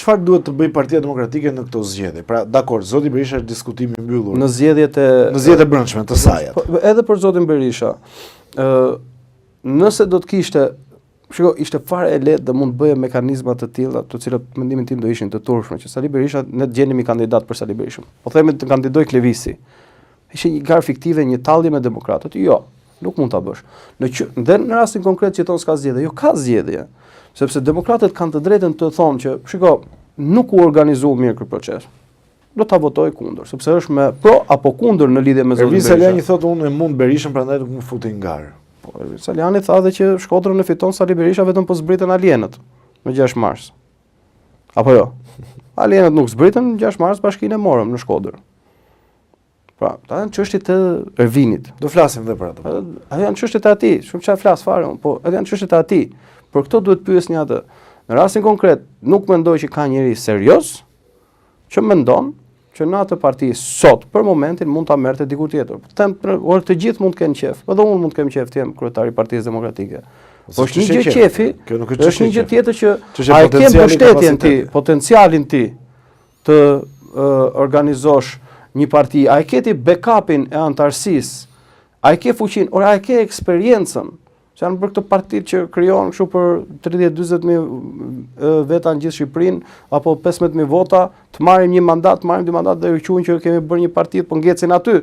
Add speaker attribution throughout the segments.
Speaker 1: Çfarë duhet të bëjë Partia Demokratike në këto zgjedhje? Pra, dakord, zoti Berisha është diskutim i mbyllur.
Speaker 2: Në zgjedhjet e
Speaker 1: në zgjedhjet e brendshme të sajat.
Speaker 2: Po, edhe për zotin Berisha, ë nëse do të kishte Shiko, ishte fare e lehtë dhe mund të bëje mekanizma të tilla, të cilat në mendimin tim do ishin të turpshme, që Sali Berisha ne të gjenim një kandidat për Sali Berishën. Po themi të kandidojë Klevisi. Ishte një garë fiktive, një tallje me demokratët. Jo, nuk mund ta bësh. Në që, dhe në rastin konkret që thonë s'ka zgjedhje, jo ka zgjedhje. Sepse demokratët kanë të drejtën të thonë që, shiko, nuk u organizua mirë ky proces. Do ta votoj kundër, sepse është me pro apo kundër në lidhje me
Speaker 1: zotin Berisha. Ervin Salianji thotë unë e mund Berishën, prandaj nuk më futin në garë.
Speaker 2: Po, Ervin Salianji tha edhe që Shkodrën e fiton Sali Berisha vetëm po zbritën alienët në 6 mars. Apo jo? Alienët nuk zbritën, në 6 mars bashkinë e morëm në Shkodër. Pra, ato janë çështje të Ervinit.
Speaker 1: Do flasim dhe për
Speaker 2: ato. Ato janë çështje të atij, shumë çfarë flas fare unë, po ato janë çështje të atij. Për këto duhet pyesni atë. Në rastin konkret, nuk mendoj që ka njeri serioz që mendon që në atë parti sot për momentin mund ta merrte diku tjetër. Po them, or të gjithë mund të kenë qejf, edhe unë mund të kem qejf të jem kryetar i Partisë Demokratike. Po është një gjë qejfi,
Speaker 1: kjo nuk është
Speaker 2: është një gjë tjetër që a e ke mbështetjen ti, potencialin ti të organizosh një parti, a e ke ti backupin e anëtarësisë, a e ke fuqinë, ore a e ke eksperiencën, se janë bërë këto partitë që krijohen kështu për 30-40 mijë veta në gjithë Shqipërinë, apo 15 mijë vota, të marrim një mandat, të marrim dy mandat dhe ju quhen që kemi bërë një parti, po ngecin aty.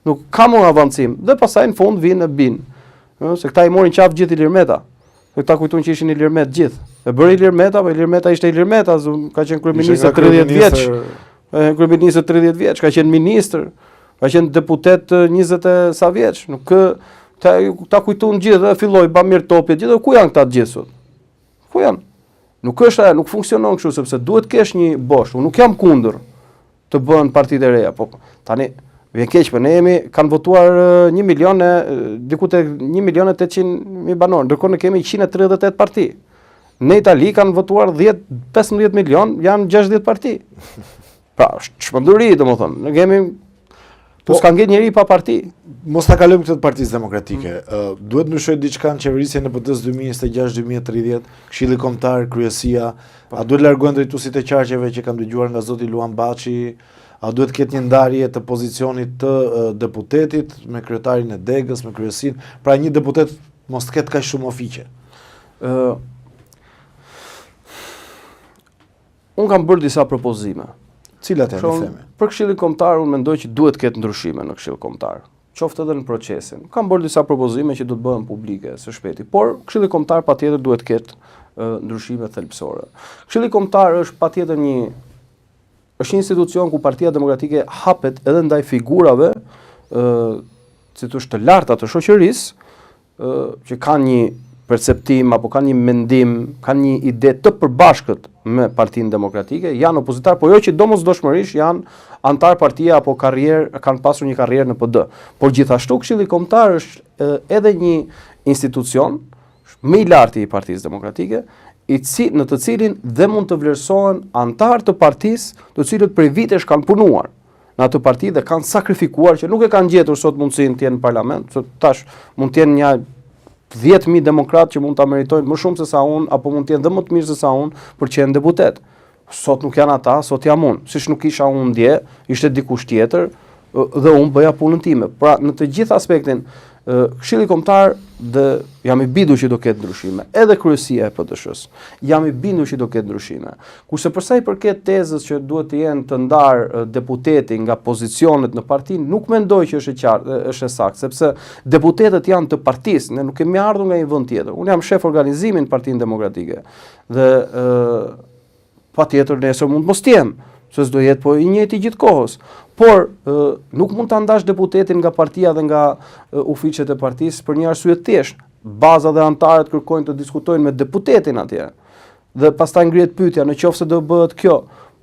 Speaker 2: Nuk ka më avancim. Dhe pastaj në fund vijnë e bin. Ëh, se këta i morin qafë gjithë Ilir Meta. Se këta kujtuan që ishin Ilir Meta gjithë. E bëri Ilir Meta, po Ilir Meta ishte Ilir Meta, ka qenë kryeministër 30 vjeç. Kryeministër 30 vjeç, ka qenë ministër, ka qenë deputet 20 e sa vjeç. Nuk ta ta kujtuan gjithë dhe filloi Bamir Topi, gjithë ku janë këta të gjithë sot? Ku janë? Nuk është ajo, nuk funksionon kështu sepse duhet të kesh një bosht. Unë nuk jam kundër të bëhen partitë e reja, po tani vjen keq, po ne jemi kanë votuar 1 milion e diku te 1 milion e 800 mijë banorë, ndërkohë ne kemi 138 parti. Në Itali kanë votuar 10 15 milion, janë 60 parti. Pra, është çmenduri, domethënë. Ne kemi Po s'ka ngel njeri pa parti.
Speaker 1: Mos ta kalojmë këtë të Partisë Demokratike. Mm. Uh, duhet ndryshojë diçka në qeverisjen e PD-së 2026-2030, Këshilli Kombëtar, Kryesia, po. a duhet largohen drejtuesit e qarqeve që kam dëgjuar nga zoti Luan Baçi, a duhet të ketë një ndarje të pozicionit të uh, deputetit me kryetarin e degës, me kryesinë, pra një deputet mos të ketë kaq shumë ofiqe.
Speaker 2: Ë uh, Unë kam bërë disa propozime.
Speaker 1: Cilat janë, i
Speaker 2: themi? Për Këshillin Kombëtar unë mendoj që duhet të ketë ndryshime në Këshill Kombëtar, qoftë edhe në procesin. Kam bërë disa propozime që do të bëhen publike së shpejti, por Këshilli Kombëtar patjetër duhet të ketë ndryshime thelbësore. Këshilli Kombëtar është patjetër një është një institucion ku Partia Demokratike hapet edhe ndaj figurave ë si të thuash të larta të shoqërisë, që kanë një perceptim apo kanë një mendim, kanë një ide të përbashkët me Partinë Demokratike, janë opozitarë, por jo që domosdoshmërisht janë anëtarë partie apo karrierë, kanë pasur një karrierë në PD. Por gjithashtu Këshilli Kombëtar është edhe një institucion më i larti i Partisë Demokratike, i ci, në të cilin dhe mund të vlerësohen anëtarë të partisë, të cilët prej vitesh kanë punuar. në atë parti dhe kanë sakrifikuar që nuk e kanë gjetur sot mundësinë të jenë në parlament, sot tash mund të jenë një 10.000 demokratë që mund ta meritojnë më shumë se sa unë apo mund të jenë dhe më të mirë se sa unë për të qenë deputet. Sot nuk janë ata, sot jam unë. Siç nuk isha unë dje, ishte dikush tjetër dhe unë bëja punën time. Pra, në të gjithë aspektin, Këshilli Kombëtar dhe jam i bindur që do ketë ndryshime, edhe kryesia e PDSH-së. Jam i bindur që do ketë ndryshime. Kurse për sa i përket tezës që duhet të jenë të ndarë deputeti nga pozicionet në parti, nuk mendoj që është e qartë, është e saktë, sepse deputetët janë të partisë, ne nuk kemi ardhur nga një vend tjetër. Unë jam shef organizimi në Partinë Demokratike dhe ë Patjetër nesër mund të mos të jem, se s'do jetë po i njëjti gjithë kohës. Por nuk mund ta ndash deputetin nga partia dhe nga ofiqet e partisë për një arsye të thjeshtë. Baza dhe anëtarët kërkojnë të diskutojnë me deputetin atje. Dhe pastaj ngrihet pyetja në qoftë se do bëhet kjo,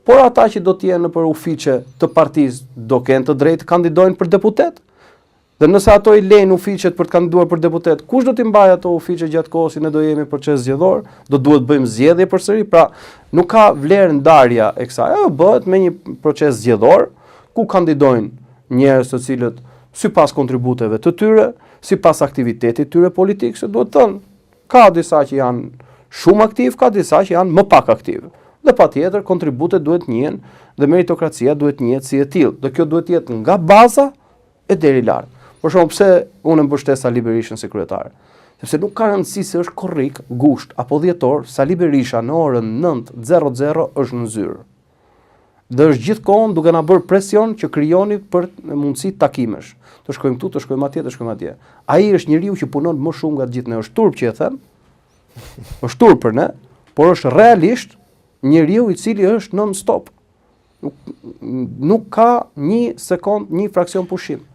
Speaker 2: por ata që do të jenë nëpër ofiqe të partisë do kenë të drejtë të kandidojnë për deputet? Dhe nëse ato i lejnë ofiqet për të kandiduar për deputet, kush do t'i mbajë ato ofiqe gjatë kohës që ne do jemi në proces zgjedhor? Do duhet të bëjmë zgjedhje përsëri? Pra, nuk ka vlerë ndarja e kësaj. Ajo bëhet me një proces zgjedhor ku kandidojnë njerëz të cilët sipas kontributeve të tyre, sipas aktivitetit të tyre politik, se duhet thënë, ka disa që janë shumë aktivë, ka disa që janë më pak aktivë. Dhe patjetër kontributet duhet njihen dhe meritokracia duhet njihet si e tillë. Dhe kjo duhet të jetë nga baza e deri lart. Për shembull, pse unë e mbështes Sali Berishën si kryetar? Sepse nuk ka rëndësi se është korrik, gusht apo dhjetor, Sali Berisha në orën 9:00 është në zyrë. Dhe është gjithkohën duke na bërë presion që krijoni për mundësi takimesh. Të shkojmë këtu, të shkojmë atje, të shkojmë atje. Ai është njeriu që punon më shumë nga të gjithë ne. Është turp që e them. Është turp për ne, por është realisht njeriu i cili është non stop. Nuk, nuk ka një sekond, një fraksion pushim.